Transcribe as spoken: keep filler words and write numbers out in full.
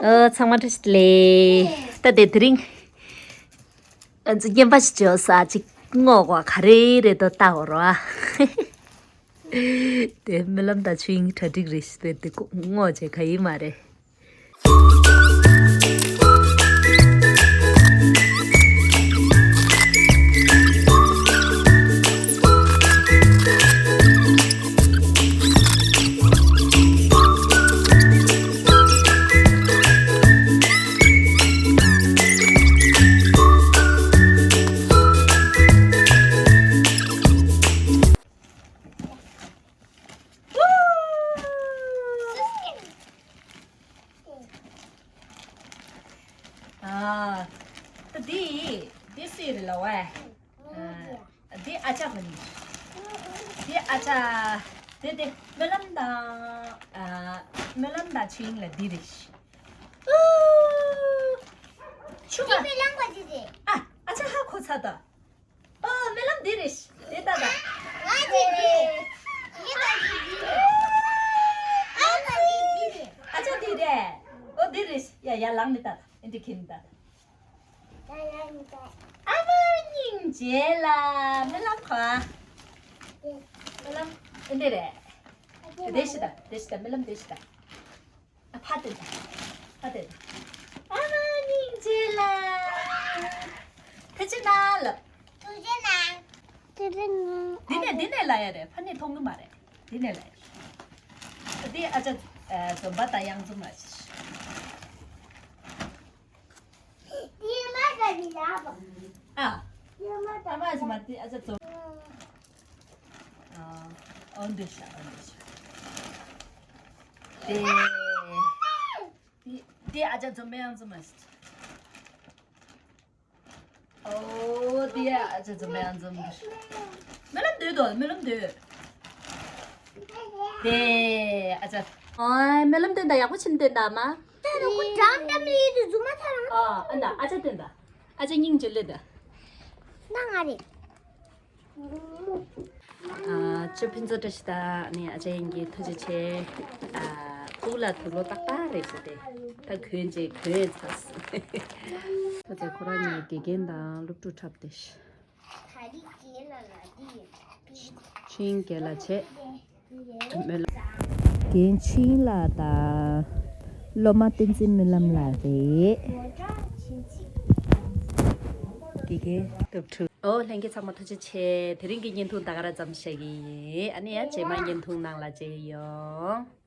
ཨོ་ཚང་མ་བཀྲ་ཤིས་བདེ་ལེགས། ད་དེ་དེ་རིང་ང་ཚོ་རྔན་པ་ཞིག་འཇོག་ས་ཅིག་སྔོག་པ་ག་རེ་རེད་འདུག་ལྟ་འོ་རོ་ཨ། དེ་རྨི་ལམ་དང་ཆོས་དབྱིངས་གྲ་སྒྲིག་རེད་ཞུ་དེ་དེ་སྔོག་བྱས་ག་ཡིན་མ་རེད། ཨ། ད་འདི་འདི་སུའི་རེད་ལབ་པས། ཨ། འདི་ཨ་ཅག་གི་ཡིན། འདི་ཨ་ཅག་འདི་འདི་རྨི་ལམ་དང་། ཨ། རྨི་ལམ་དང་ཆོས་དབྱིངས་ལ་འདི་རེད། ཨུ། ཆུ་འདི་བ། རྨི་ལམ་ག་འདི་རེད། ཨ། ཨ་ཅག་ཧ་གོ་ཚར་ད། ཨོ། རྨི་ལམ་འདི་རེད། དེ་ལྟ་ད། ང་འདི་རེད། ངས་ད་འདི་འདི་རེད། ཨ་ཅག་འདི་རེད། ཨོ་འདི་རེད། ཡ་ཡ་ལངས་ནས་ལྟ་ད། ཨེ་འདི་ཁྱེར་ནས་ལྟ་ད། ད་ཡ་ཡིན་ད། ཨ་མ་སྙིང་རྗེ་ལ་རྨི་ལམ་ག་རྨི་ལམ་ཨེ་འདི་རེད། དེ་ཤི་ད། དེ་ཤི་ད། རྨི་ལམ་དེ་ཤི་ད། ཨ་ཕ་དེ་ད། ཕ་དེ་ད། ཨ་མ་སྙིང་རྗེ་ལ། ཐུགས་རྗེ་གནང་ལབ། ཐུགས་རྗེ་གནང་། འདི་ནས་འདི་ནས་ལ་ཡ་རེད། ཕ་ནས་མཐོང་གི་མ་རེད། འདི་ནས་ལ་ཡ་རེད། འདི་ཨ་ཅག་འཛོམས་པ་དང་གཡང་འཛོམས་ལ། འདི་མ་ག་འདི་ལ་བ། ཨ། འདི་མ་ག་ཨ་མ་ཨ་ཅག་མ་འདི་ཨ་ཅག་འཛོམས། ཨ། ཨོ་འདི་ཤ་ཨོ་འདི་ཤ། དེ། དེ་དེ་ཨ་ཅག་འཛོམས་པའི་ཡང་འཛོམས་མ་ཤི། ཨོ་དེ་ཨ་ཅག་འཛོམས་པའི་ཡང་འཛོམས། རྨི་ལམ་འདོད་དོ། རྨི་ལམ་འདོད། དེ་ཨ་ཅག་ཨོ་རྨི་ལམ་སྟོན་ད། ཡག་པོ་ཕྱིན་སྟོན་ད་མ། ད་རུ་ཀུ་འགྲམ་འགྲམ་ལི་དུ་འཛུམ་མ་ཐར། ཨ་ཨ་ད་ཨ་ཅག་སྟོན་ད། ཨ་ཅག་སྙིང་རྗེ་ལེ་ད། ན་ང་རེད། ཨ་ཅོ་ཕུན་ཚོགས་བཀྲ་ཤིས་ད་ནི་ཨ་ཅག་ཡིན་གྱི་ཐུགས་རྗེ་ཆེ། ཨ་ཕྲུ་གུ་ལ་དུག་ལོག་ཏག་ཏག་རེད་ཟེར་ཏེ། ད་གོན་རྗེས་གོན་ཚར་སོང་། ད་ཚེ་ཁོ་རང་གཉིས་དགེ་རྒན་དང་སློབ་ཕྲུག་འཁྲབ་སྟེ། ཆིང་རྒན་ལགས་བྱས། རྒན་ཆིང་ལགས་དང་སློབ་མ་བསྟན་འཛིན་རྨི་ལམ་ལགས་རེད། དགེ་རྒན་སྟོབས་ཕྲུག་ཨོ་ལྷན་རྒྱས་ཚང་མ་ཐུགས་རྗེ་ཆེ། དེ་རིང་གི་བརྙན་ཐུང་ད་ག་རང་ཙམ་བཞག་གི་ཡིན། ཨ་ནི་ཡང་རྗེས་མ་བརྙན་ཐུང་ནང་ལ་མཇལ་ཡོང་།